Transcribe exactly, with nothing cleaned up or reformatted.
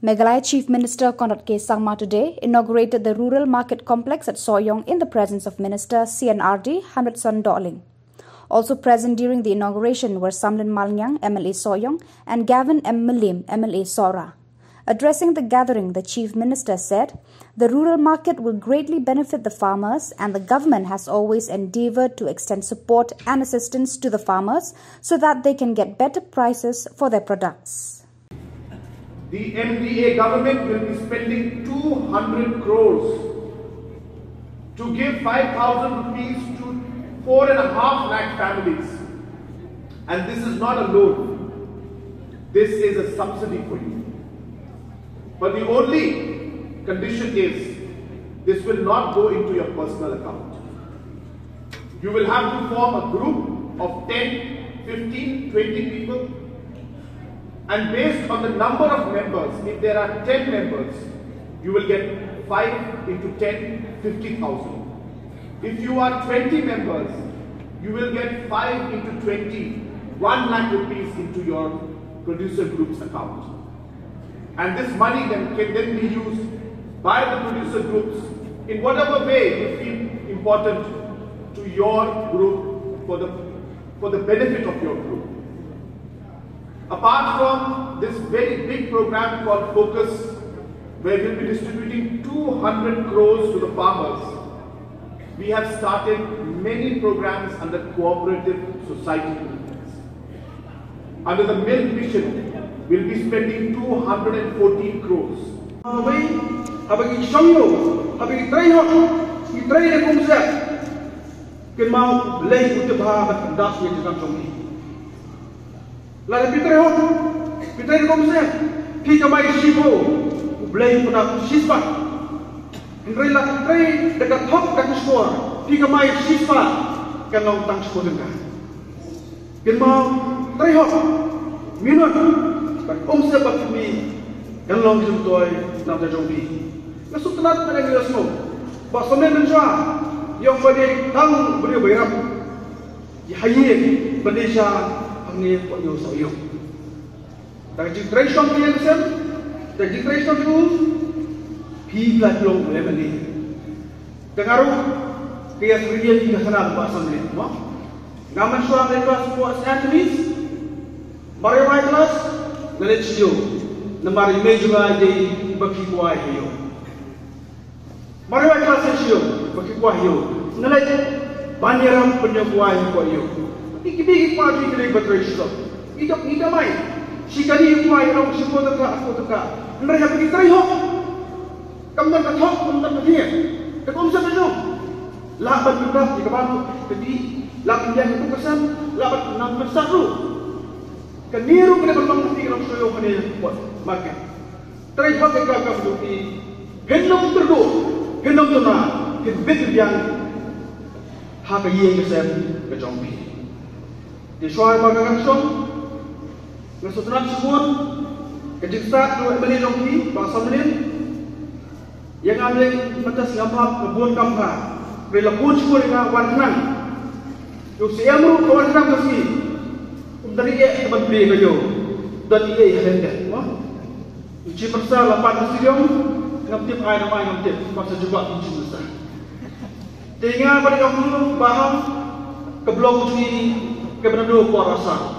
Meghalaya Chief Minister Conrad K Sangma today inaugurated the Rural Market Complex at Sohiong in the presence of Minister C and R D Hanrison Dohling. Also present during the inauguration were Samlin Malngiang, M L A Sohiong, and Gavin M Mylliem, M L A Sohra. Addressing the gathering, the Chief Minister said the rural market will greatly benefit the farmers and the government has always endeavoured to extend support and assistance to the farmers so that they can get better prices for their products. The M D A government will be spending two hundred crores to give five thousand rupees to four and a half lakh families. And this is not a loan, this is a subsidy for you. But the only condition is this will not go into your personal account. You will have to form a group of ten, fifteen, twenty people. And based on the number of members, if there are ten members, you will get five into ten, fifty thousand. If you are twenty members, you will get five into twenty, one lakh rupees into your producer group's account. And this money then can then be used by the producer groups in whatever way you feel important to your group for the, for the benefit of your group. Apart from this very big program called Focus, where we'll be distributing two hundred crores to the farmers, we have started many programs under cooperative society units. Under the MILT mission, we'll be spending two hundred and fourteen crores. Haba ngi shong ïew, haba ngi trei hok, ngi trei da ka umsyep, kynmaw U Blei u tip bha bad u pyndap ïa ka jingkam jong ngi. Lada phi trei hok, phi trei da ka umsyep, phi kamai shiphew, U Blei u pyndap shispah. Hynrei lada phi trei da ka thok da ka shkor, phi kamai shispah, kan long tang shiphew tyngka. Kynmaw, trei hok, minot, bad umsyep bad kmie, kan long jingmyntoi na ka bynta jong phi. Nga sngewtynnat, nga ïohsngew ba sawmen mynshuwa, ïoh ba dei tang briew ba ïarap ïa ha ïing bad ïa sha hangne hapoh Sohiong. Da ka jingtrei shong ka ïing ka sem, da ka jingtrei shong ka um, phi pynlait long u M L A. Te nga ruh ka ïa syriem ïa ka khana ba Assembly mo. Nga mynshuwa nga leit klas hapoh St Anthony's. Mar ïa wai klas nga leit sha ïew. Namar i mei jong nga i dei ba phi kwai ha ïew. Mar ïa wai klas leit sha ïew ba phi kwai ha ïew. Nga leit ban ïarap ban ïa kwai hapoh ïew. Ki kmie ki kpa jong ngi ki dei ba trei shitom. Ngi dap ngi kamai. Shi kane i kwai i long shiphew tyngka, shiphew tyngka. Hynrei haba ngi trei hok, kam don ka thok, kam don ka thied. Te kumno sa ka jong? Lah ban pyndap ïa ka baroh ka dih, lah ban ïeng ïa ka tuk ka sem, lah ban nang pynsah ruh. Kane ruh ka dei ban long kti ka long shuh ïa kane market. Trei hok ïa ka kam jong phi. Phin ym kyrduh, phin ym tuna, phin bit biang ha ka ïing ka sem ka jong phi. Te shuwa ba nga kan shong, nga sngewtynnat shibun ka jingstad jong u M L A jong phi, Bah Samlin. Ïa nga lei mynta ngam hap ka bun kam ka. Hynrei la bun shibun ïa nga wan khnang. Ïa u Syiem ruh ka wan khnang ka sngi. Um da ri eh ka ban plie ka ïew. Don ïa i halen de mo. U Chief Minister la pan ka stadium. Ngam tip ai nam ai ngam tip. Pas sa jubab u Chief Minister. Te nga ba dei ong ba hang ka blok jong ngi ka ba naduh por asar.